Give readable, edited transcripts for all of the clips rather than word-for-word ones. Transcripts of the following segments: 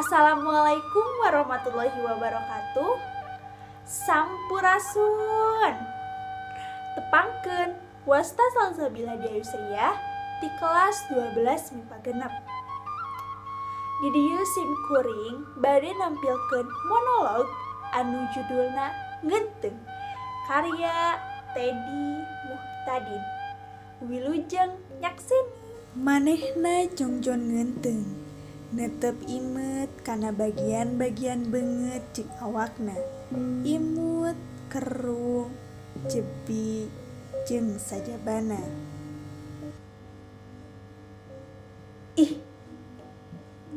Assalamualaikum warahmatullahi wabarakatuh. Sampurasun. Tepangkeun wasta Salsabila Diayusriah ti kelas 12 MIPA 6. Di dieu sim kuring bade nampilkeun monolog anu judulna Ngeunteng karya Teddy Muhtadin. Wilujeng nyakseni. Manehna jongjon ngeunteng, netep imet kana bagian-bagian beungeut jeung awakna. Imut, kerung, jebi, jeung sajabana. Ih,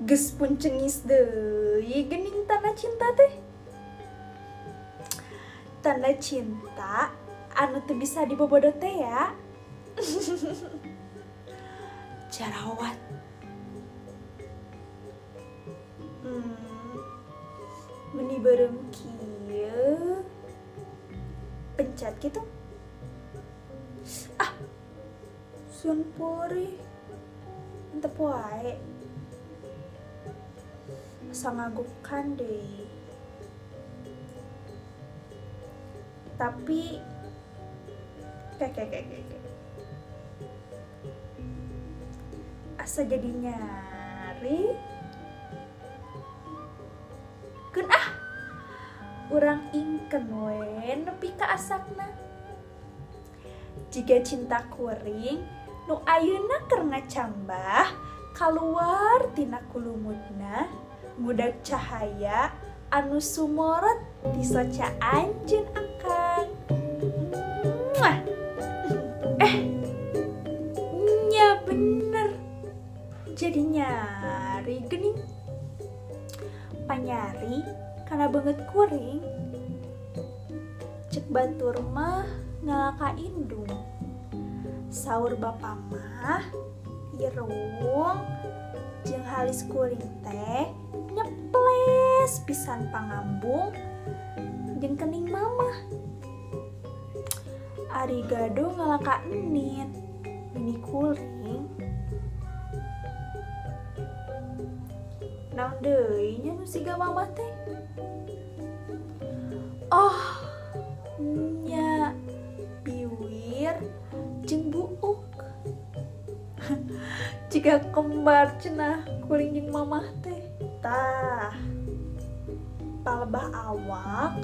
geus pun cengis deui geuning tanda cinta teh. Tanda cinta anu teu bisa dibobodo teh ya. Jarawat. Meni beureum kieu. Pencet gitu. Ah, sun purih. Entep wae. Asa ngagukan deui. Tapi kayak asa jadi nyari. Keun ah, urang ingkeun we nepi ka asakna. Jiga cinta kuring nu ayeuna keur ngacambah kaluar tina kulumutna ngudag cahaya anu sumorot ti soca anjeun akang. Muah. Nya bener. Jadi nyari geuning. Panyari kana beungeut kuring. Cek batur mah ngalaka indung. Saur bapa mah irung jeung halis kuring teh nyeples pisan pangambung jeung kening mamah. Ari gado ngalaka enin mini kuring. Naon deui nya nu siga mamah teh? Oh, nya biwir jeung buuk. Jiga kembar cenah kuring jeung mamah teh. Tah, palebah awak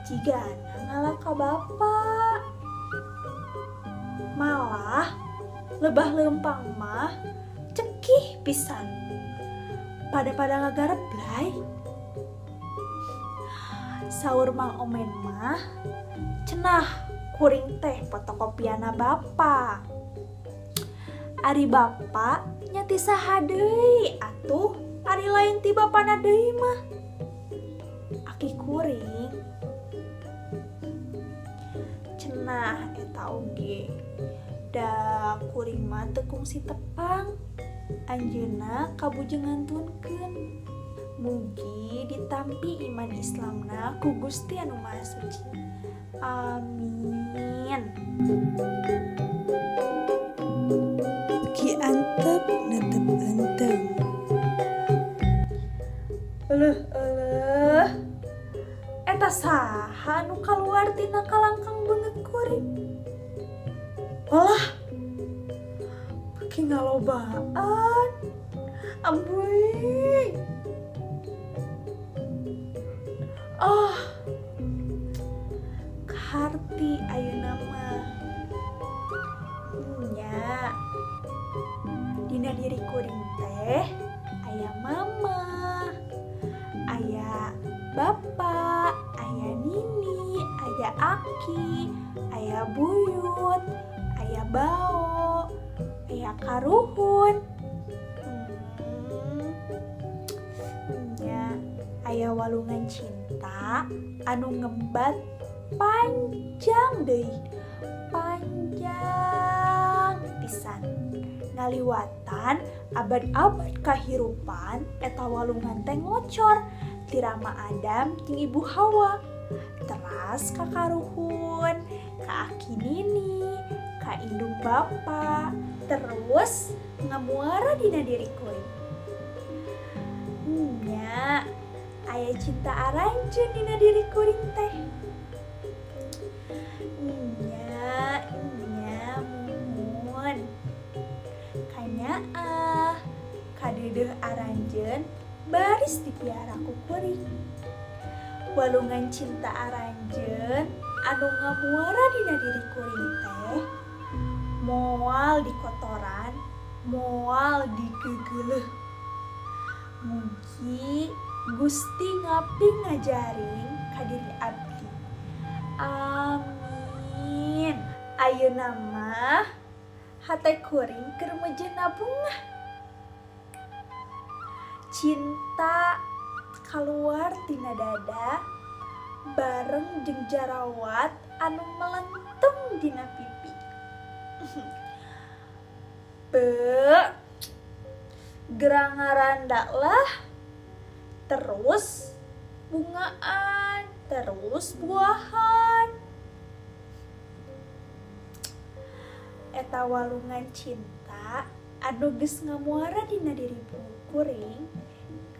jigana ngalaka bapa. Malah lebah leumpang mah cekih pisan. Pada-pada ngagarep blay. Saur Mang Omen mah cenah kuring teh fotokopiana bapa. Ari bapa nya ti saha deui atuh, ari lain ti bapana deui mah. Aki kuring cenah eta oge. Da kuring mah teu kungsi tepang. Anjeunna kabujeng ngantunkeun. Mugi ditampi iman Islamna ku Gusti Anu Maha Suci. Amin. Ki antep netep enteng. Eleuh eleuh. Eta saha nu kaluar tina kalangkang beungeut kuring? Walah, beuki ngalobaan. Ambuing. Oh, kaharti ayeuna mah. Nya, dina diri kuring teh aya mama, aya bapa, aya nini, aya aki, aya buyut, aya bao, aya karuhun. Nya, aya walungan cinta anu ngembat panjang deui, panjang pisan. Ngaliwatan abad-abad kahirupan eta walungan teh ngocor ti Rama Adam jeung Ibu Hawa. Teras ka karuhun, ka aki nini, ka indung bapa, terus ngamuara dina diri kuring. Nya, aya cinta aranjeun dina diri kuring teh. Nya, nya, muhun. Kanyaah, kadeudeuh aranjeun baris dipiara ku kuring. Walungan cinta aranjeun anu ngamuara dina diri kuring teh moal dikotoran, moal digegeleuh. Mugi Gusti ngaping ngajaring ka diri abdi. Amin. Ayeuna mah hate kuring keur mejeuna bungah. Cinta kaluar tina dada bareng jeung jarawat anu melentung dina pipi. Be, gerang ngaranda lah. Terus bungaan, terus buahan. Eta walungan cinta anu geus ngamuara dina diri kuring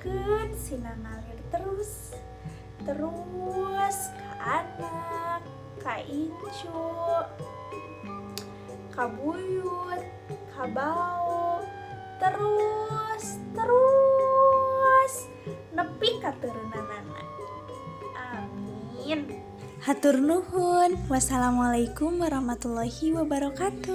keun sina ngalir terus terus ka anak, ka incu, ka buyut, ka bao, terus terus nepi ka turunan. Amin. Hatur nuhun. Wassalamualaikum warahmatullahi wabarakatuh.